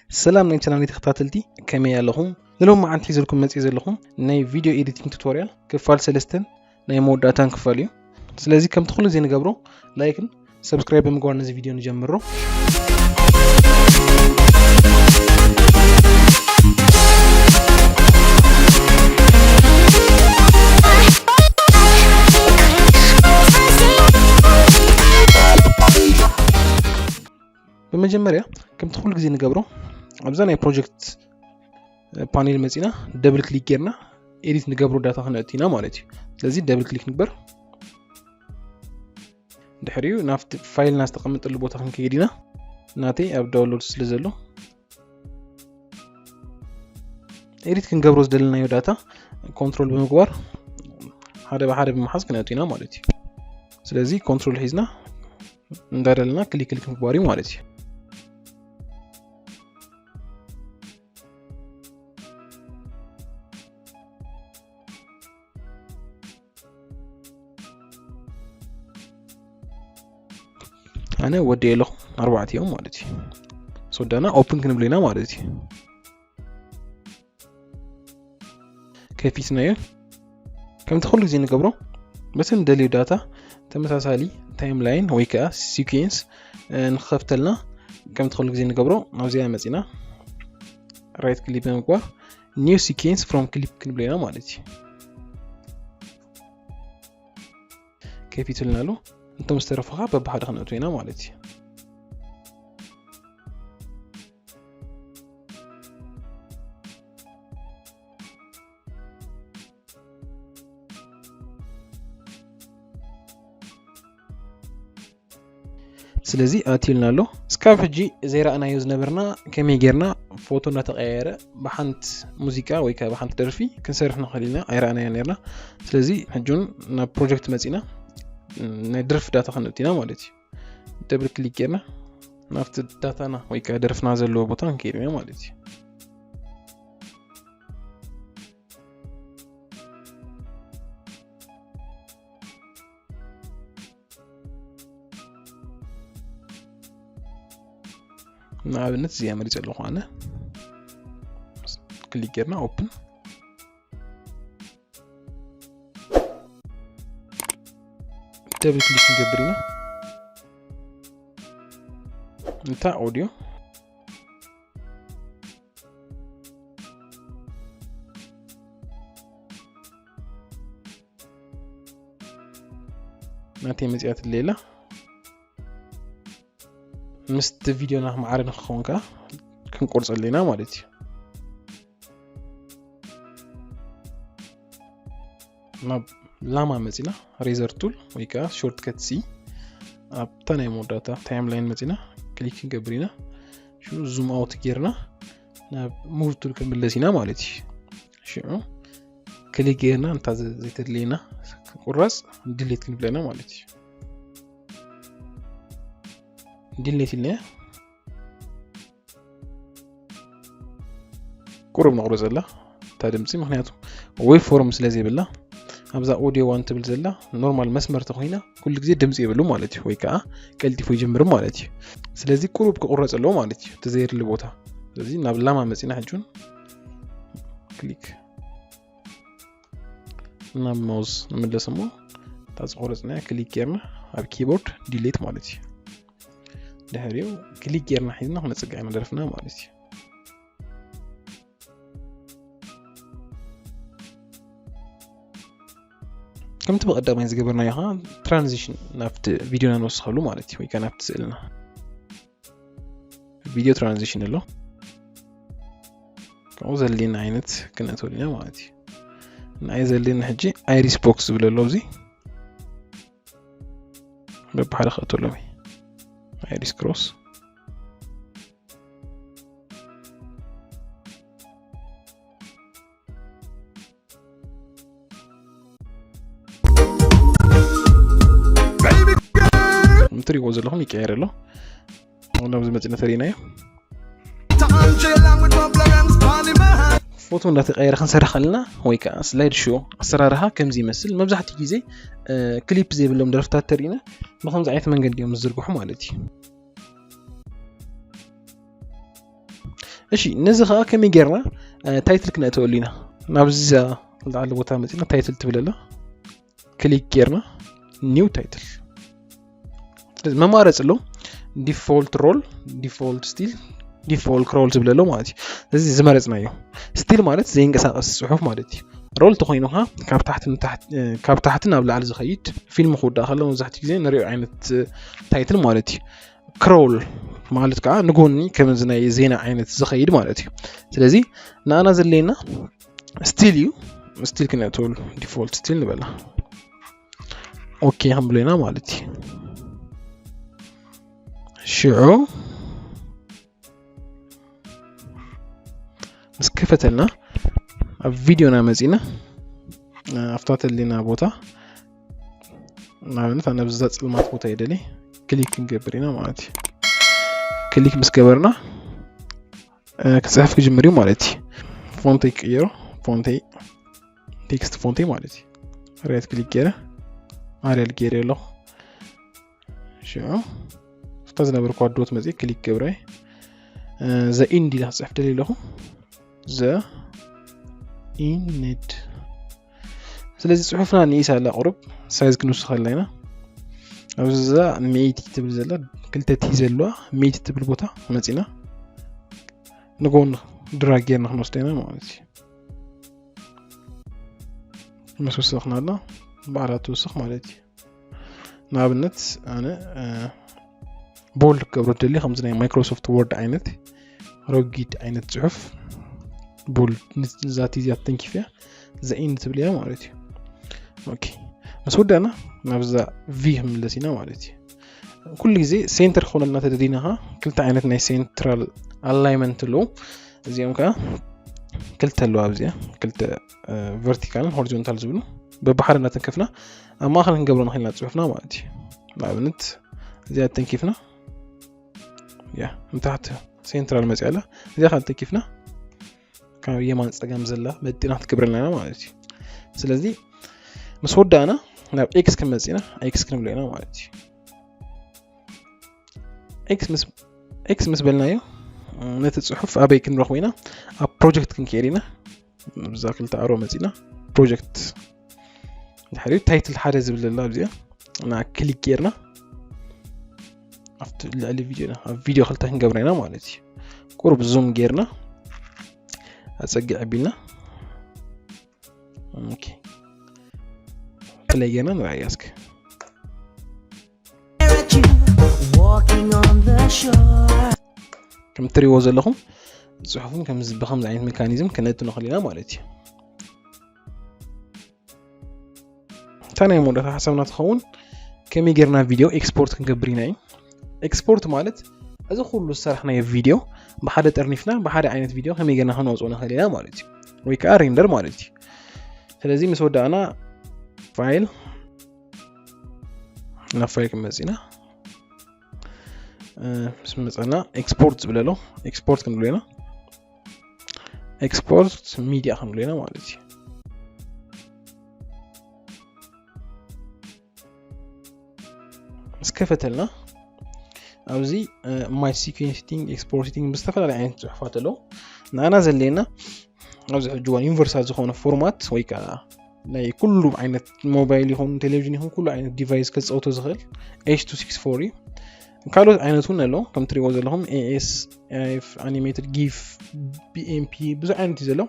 ሰላም ናይ ቻናል ተኸታተልቲ፣ ከመይ ኣለኹም? ንሎም መዓንቲ ሒዘልኩም መጽእ ዘለኹም ናይ ቪድዮ ኤዲቲንግ ቱቶሪያል ክፋል ሰለስተን ናይ መወዳእታን ክፋል እዩ። ስለዚ ከምቲ ኩሉ ግዜ ንገብሮ፣ ላይክን ሰብስክራይብ ብምግባር ነዚ ቪድዮ ንጀምሮ። ብመጀመርያ ከምቲ ኩሉ ግዜ ንገብሮ፣ ኣብዛ ናይ ፕሮጀክት ፓኔል መጺና ደብል ክሊክ ጌርና ኤዲት ንገብሮ ዳታ ክነእቱ ኢና ማለት እዩ። ስለዚ ደብል ክሊክ ንግበር። ድሕሪኡ ናብቲ ፋይልና ዝተቐመጠሉ ቦታ ክንከይድ ኢና። ናተይ ኣብ ዳውንሎድ ስለ ዘሎ፣ ኤዲት ክንገብሮ ዝደለናዮ ዳታ ኮንትሮል ብምግባር ሓደ ብሓደ ብምሓዝ ክነእቱ ኢና ማለት እዩ። ስለዚ ኮንትሮል ሒዝና እንዳደለና ክሊክ ክሊክ ምግባር እዩ ማለት እዩ። ኣነ ወዲ ኣለኹ ኣርባዕተ እዮም ማለት እዩ። ሶዳና ኦፕን ክንብሎ ኢና ማለት እዩ። ከፊትናዮ። ከምቲ ኩሉ ግዜ ንገብሮ፣ በቲ ንደልዮ ዳታ ተመሳሳሊ ታይም ላይን ወይ ከዓ ሲኩዌንስ ንክኸፍተልና፣ ከምቲ ኩሉ ግዜ ንገብሮ፣ ናብዚኣ መጺና ራይት ክሊክ ብምግባር ኒው ሲኩዌንስ ፍሮም ክሊፕ ክንብሎ ኢና ማለት እዩ። ከፊትልና ኣሎ። እንቶም ዝተረፉኻ በብሓደ ክንእቱ ኢና ማለት እዩ። ስለዚ ኣትዩልና ኣሎ። እስካብ ሕጂ ዘይረኣናዮ ዝነበርና ከመይ ጌርና ፎቶ እናተቀያየረ ብሓንቲ ሙዚቃ ወይ ከዓ ብሓንቲ ደርፊ ክንሰርሕ ንኽእል ኢና፣ ኣይረኣናዮ ነርና። ስለዚ ሕጂ እውን ናብ ፕሮጀክት መጺና ናይ ደርፊ ዳታ ክንእቱ ኢና ማለት እዩ። ደብል ክሊክ ጌርና ናብቲ ዳታና ወይ ከዓ ደርፍና ዘለዎ ቦታ ክንከይድ ኢና ማለት እዩ። ንኣብነት እዚኣ መሪፀ ኣለኹ ኣነ። ክሊክ ጌርና ኦፕን። ደብል ክሊክ ንገብር ኢና። እንታ ኦዲዮ ናተይ መጺኣትለይ ኣላ። ምስቲ ቪድዮና ማዕረ ንክኸውን ከኣ ክንቆርጸሉ ኢና ማለት እዩ። ናብ ላማ መጺና ሬዘር ቱል ወይ ከዓ ሾርትከት ሲ ኣብታ ናይ መወዳእታ ታይም ላይን መጺና ክሊክ ክንገብር ኢና። ሽዑ ዙም ኣውት ጌርና ናብ ሙቭ ቱል ክንምለስ ኢና ማለት እዩ። ሽዑ ክሊክ ጌርና እንታ ዘ-፣ ዘይተድልየና ክቁረጽ ዲሌት ክንብለና ማለት እዩ። ዲሌት ኢልና ቁሩብ ነቑርጸላ እታ ድምጺ፣ ምኽንያቱ ዌብ ፎርም ስለ ዘይብላ። ኣብዛ ኦዲዮ ዋን ትብል ዘላ ኖርማል መስመር ተኾይና ኩሉ ግዜ ድምጺ የብሉ ማለት እዩ፣ ወይ ከዓ ቀልጢፉ ይጅምር ማለት እዩ። ስለዚ ቁሩብ ክቁረጽ ኣለዎ ማለት እዩ፣ እቲ ዘየድሊ ቦታ። ስለዚ ናብ ላማ መጺና ሕጂ እውን ክሊክ ናብ ማውስ ንምለስ እሞ እታ ዝቆረጽናያ ክሊክ ጌርና ኣብ ኪቦርድ ዲሌት ማለት እዩ። ድሕሪኡ ክሊክ ጌርና ሒዝና ክነጽግዕ ኢና ደርፍና ማለት እዩ። ከምቲ ብቐዳማይ ዝገበርናዮ ኸዓ ትራንዚሽን ናብቲ ቪድዮና ንወስኸሉ ማለት እዩ፣ ወይ ከዓ ናብቲ ስእልና። ቪድዮ ትራንዚሽን ኣሎ። ካብኡ ዘድልየና ዓይነት ክነእትወሉ ኢና ማለት እዩ። ንዓይ ዘድልየኒ ሕጂ ኣይሪስ ቦክስ ዝብል ኣሎ፣ ኣብዚ በብሓደ ክእትወሎም እዩ። ኣይሪስ ክሮስ። ከምትሪእዎ ዘለኹም ይቀየር ኣሎ። እውን ኣብዚ መፂና ተሪእናዮ። ፎቶ እንዳተቀየረ ክንሰርሕ ከለና ወይ ከዓ ስላይድ ሾ ኣሰራርሓ ከምዚ ይመስል። መብዛሕትኡ ግዜ፣ እ፣ ክሊፕ ዘይብሎም ደርፍታት ተሪእና ብከምዚ ዓይነት መንገዲ እዮም ዝዝርግሑ ማለት እዩ። እሺ፣ ነዚ ከዓ ከመይ ጌርና ታይትል ክነእተወሉ ኢና? ናብዚ ላዕሊ ቦታ መፂና ታይትል ትብል ኣላ፣ ክሊክ ጌርና ኒው ታይትል። ስለዚ መማረፂ ኣሎ፣ ዲፎልት ሮል፣ ዲፎልት ስቲል፣ ዲፎልት ሮል ዝብል ኣሎ ማለት እዩ። እዚ ዝመረፅናዮ ስቲል ማለት ዘይንቀሳቀስ ፅሑፍ ማለት እዩ። ሮል ተኮይኑ ከዓ ካብ ታሕቲ ንታሕቲ፣ ካብ ታሕቲ ናብ ላዕሊ ዝኸይድ፣ ፊልም ክውዳእ ከሎ መብዛሕትኡ ግዜ ንሪኦ ዓይነት ታይትል ማለት እዩ። ክሮል ማለት ከዓ ንጎኒ ከምዚ ናይ ዜና ዓይነት ዝኸይድ ማለት እዩ። ስለዚ ንኣና ዘድልየና ስቲል እዩ። ስቲል ክነእተወሉ ዲፎልት ስቲል ንበላ። ኦኬ ክንብሎ ኢና ማለት እዩ። ሽዑ ምስ ከፈተልና ኣብ ቪድዮና መፂና ኣብታ ተልና ቦታ ንኣብነት ኣነ ብዛ ፅልማት ቦታ ይደሊ ክሊክ ክንገብር ኢና ማለት እዩ። ክሊክ ምስ ገበርና ክፅሕፍ ክጅምር እዩ ማለት እዩ። ፎንተይ ክቅየሮ፣ ፎንተይ ቴክስት ፎንተይ ማለት እዩ። ራይት ክሊክ ገይረ ኣርያል ገይረ ኣለኹ። ሽዑ ኣብታ ዝነበርኩዋ ዶት መፅእ ክሊክ ገብረ ዘ ኢንድ ኢለ ክፅሕፍ ደልየ ኣለኹ። ዘ ኢንድ። ስለዚ ፅሑፍና ንኢሳ ኣላ ቁሩብ ሳይዝ ክንውስኸላ ኢና። ኣብዛ ሚእቲ ትብል ዘላ ክልተ ቲ ዘለዋ ሚእቲ ትብል ቦታ መፂና ንጎን ድራግ ጌርና ክንወስዳ ኢና ማለት እዩ። ምስ ወሰኽናላ ባዕላ ትውስኽ ማለት እዩ። ንኣብነት ኣነ ቦልድ ክገብሮ ደሊ ከምዚ ናይ ማይክሮሶፍት ወርድ ዓይነት ረጊድ ዓይነት ፅሑፍ ቦልድ ንዛት እዚኣ ተንኪፍያ ዘኢን ትብል እያ ማለት እዩ። ኦኬ፣ ምስ ወዳእና ናብዛ ቪ ክንምለስ ኢና ማለት እዩ። ኩሉ ግዜ ሴንተር ክኾነልና ተደሊና ከዓ ክልተ ዓይነት ናይ ሴንትራል ኣላይመንት ኣለዉ። እዚኦም ከዓ ክልተ ኣለዉ። ኣብዚኣ ክልተ ቨርቲካልን ሆሪዞንታል ዝብሉ በብሓደ እናተንከፍና ኣብ ማእኸል ክንገብሮ ንኽእልና ፅሑፍና ማለት እዩ። ንኣብነት እዚኣ ተንኪፍና ያ ንታሕቲ ሴንትራል መፅያ ኣላ። እዚኣ ከዓ ተንኪፍና ካብ የማን ፀገም ዘላ መጢና ክትገብረልና ኢና ማለት እዩ። ስለዚ ምስ ወዳእና ናብ ኤክስ ክንመፅእ ኢና፣ ኤክስ ክንብሎ ኢና ማለት እዩ። ኤክስ ምስ ኤክስ ምስ በልናዮ ነቲ ፅሑፍ ኣበይ ክንረኽቦ ኢና? ኣብ ፕሮጀክት ክንከይድ ኢና። ብዛ ክልተ ኣሮ መፂና ፕሮጀክት ድሕሪ ታይትል ሓደ ዝብል ዘላ ኣብዚኣ እና ክሊክ ጌርና ኣብቲ ልዕሊ ቪድዮ ኢና ኣብ ቪድዮ ክልተ ክንገብራ ኢና ማለት እዩ። ቁሩብ ዙም ጌርና ኣፀግዕ ኣቢልና ኦኬ ፕለይ ጌርና ንርኣያ እስኪ። Walking on the shore. ከም ትሪእዎ ዘለኹም ፅሑፍን ከምዚ ብከምዚ ዓይነት ሜካኒዝም ክነእቱ ንኽእል ኢና ማለት እዩ። እንታይ ናይ መወዳእታ ሓሳብና ትኸውን ከመይ ጌርና ቪድዮ ኤክስፖርት ክንገብር ኢና እዩ። ኤክስፖርት ማለት እዚ ኩሉ ዝሰራሕናዮ ቪድዮ ብሓደ ጠርኒፍና ብሓደ ዓይነት ቪድዮ ከመይ ጌርና ከነውፅኦ ንኽእል ኢና ማለት እዩ፣ ወይ ከዓ ሬንደር ማለት እዩ። ስለዚ ምስ ወዳእና ፋይል ናብ ፋይል ክንመፅእ ኢና። ምስ መፀና ኤክስፖርት ዝብለሎ ኤክስፖርት ክንብሎ ኢና። ኤክስፖርት ሚዲያ ክንብሎ ኢና ማለት እዩ። ምስ ከፈተልና ኣብዚ ማይ ሲኩዌንስ ሴቲንግ፣ ኤክስፖርት ሴቲንግ ብዝተፈላለየ ዓይነት ፅሑፋት ኣለዉ። ንኣና ዘድልየና ኣብዚ ሕጂ እዋን ዩኒቨርሳል ዝኾነ ፎርማት ወይ ከዓ ናይ ኩሉ ዓይነት ሞባይል ይኹን ቴሌቪዥን ይኹን ኩሉ ዓይነት ዲቫይስ ከፃውቶ ዝኽእል ኤች ቱ ሲክስ ፎር እዩ። ካልኦት ዓይነት እውን ኣለዉ ከም ትሪእዎ ዘለኹም ኤ ኤስ ኤፍ፣ ኣኒሜትድ ጊፍ፣ ቢ ኤም ፒ ብዙሕ ዓይነት እዩ ዘሎ።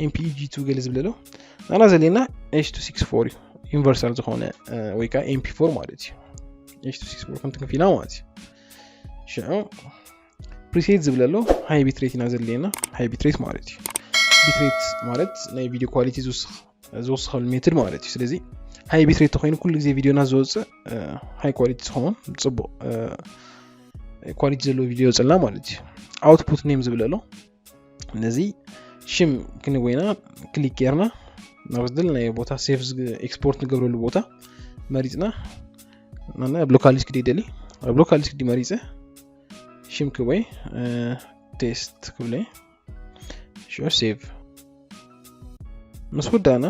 ኤም ፒ ጂ ቱ ገለ ዝብል ኣሎ። ንኣና ዘድልየና ኤች ቱ ሲክስ ፎር እዩ። ዩኒቨርሳል ዝኾነ ወይ ከዓ ኤም ፒ ፎር ማለት እዩ። ኤች ቱ ሲክስ ፎር ከም ትንክፍ ኢና ማለት እዩ። ሽዑ ፕሪሴት ዝብል ኣሎ ሃይ ቢትሬት ኢና ዘድልየና። ሃይ ቢትሬት ማለት እዩ። ቢትሬት ማለት ናይ ቪድዮ ኳሊቲ ዝውስኽ ዝወስኸሉ ሜትድ ማለት እዩ። ስለዚ ሃይ ቢትሬት ተኮይኑ ኩሉ ግዜ ቪድዮና ዝወፅእ ሃይ ኳሊቲ ዝኸውን ፅቡቅ ኳሊቲ ዘለዎ ቪድዮ ይወፅልና ማለት እዩ። ኣውትፑት ኔም ዝብል ኣሎ። ነዚ ሽም ክንወይና ክሊክ ጌርና ናብ ዝደለናዮ ቦታ ሴቭ ኤክስፖርት ንገብረሉ ቦታ መሪፅና ናና ኣብ ሎካል ዲስክ ዲደሊ ኣብ ሎካል ዲስክ ዲ መሪፀ ሽም ክወይ ቴስት ክብለ ሽዑ ሴቭ ምስ ወዳእና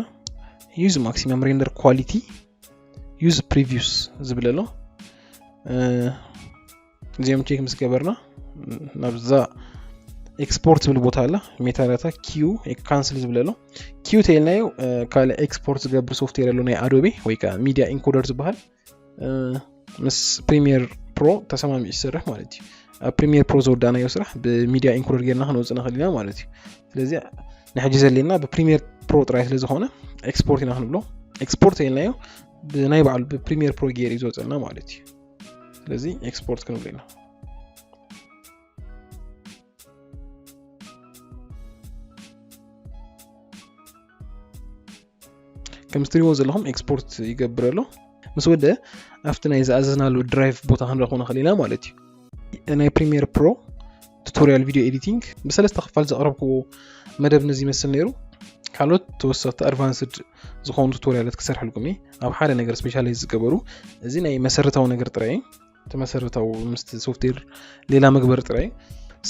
use maximum render quality use previous ዝብል ኣሎ። እዚኦም ቼክ ምስ ገበርና ናብዛ ኤክስፖርት ዝብል ቦታ ኣላ፣ ሜታ ዳታ ኪዩ ካንስል ዝብል ኣሎ። ኪዩ ተይልናዮ ካልእ ኤክስፖርት ዝገብር ሶፍትዌር ኣሎ፣ ናይ ኣዶቤ ወይ ከዓ ሚድያ ኢንኮደር ዝበሃል። ምስ ፕሪሚየር ፕሮ ተሰማሚዑ ዝሰርሕ ማለት እዩ። ኣብ ፕሪሚየር ፕሮ ዝወዳእናዮ ስራሕ ብሚድያ ኢንኮደር ጌርና ክነውፅእ ንኽእል ኢና ማለት እዩ። ስለዚ ንሕጂ ዘለና ብፕሪሚየር ፕሮ ጥራይ ስለ ዝኾነ ኤክስፖርት ኢና ክንብሎ። ኤክስፖርት ኢልናዮ ብናይ ባዕሉ ብፕሪሚየር ፕሮ ጌር እዩ ዝወፀልና ማለት እዩ። ስለዚ ኤክስፖርት ክንብሎ ኢና። ከም ትሪእዎ ዘለኹም ኤክስፖርት ይገብር ኣሎ። ምስ ወደ ኣብቲ ናይ ዝኣዘዝናሉ ድራይቭ ቦታ ክንረኽቦ ንኽእል ኢና ማለት እዩ። ናይ ፕሪሚየር ፕሮ ቱቶሪያል ቪድዮ ኤዲቲንግ ብሰለስተ ክፋል ዘቕረብክዎ መደብ ነዚ ይመስል ነይሩ። ካልኦት ተወሰኽቲ ኣድቫንስድ ዝኾኑ ቱቶሪያላት ክሰርሐልኩም እየ፣ ኣብ ሓደ ነገር ስፔሻላይዝ ዝገበሩ። እዚ ናይ መሰረታዊ ነገር ጥራይ እዩ። እቲ መሰረታዊ ምስቲ ሶፍትዌር ሌላ መግበር ጥራይ።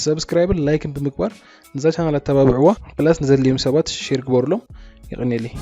ሰብስክራይብን ላይክን ብምግባር ነዛ ቻናል ኣተባብዕዋ፣ ፕላስ ንዘድልዮም ሰባት ሼር ግበሩሎም። ይቐንየለይ።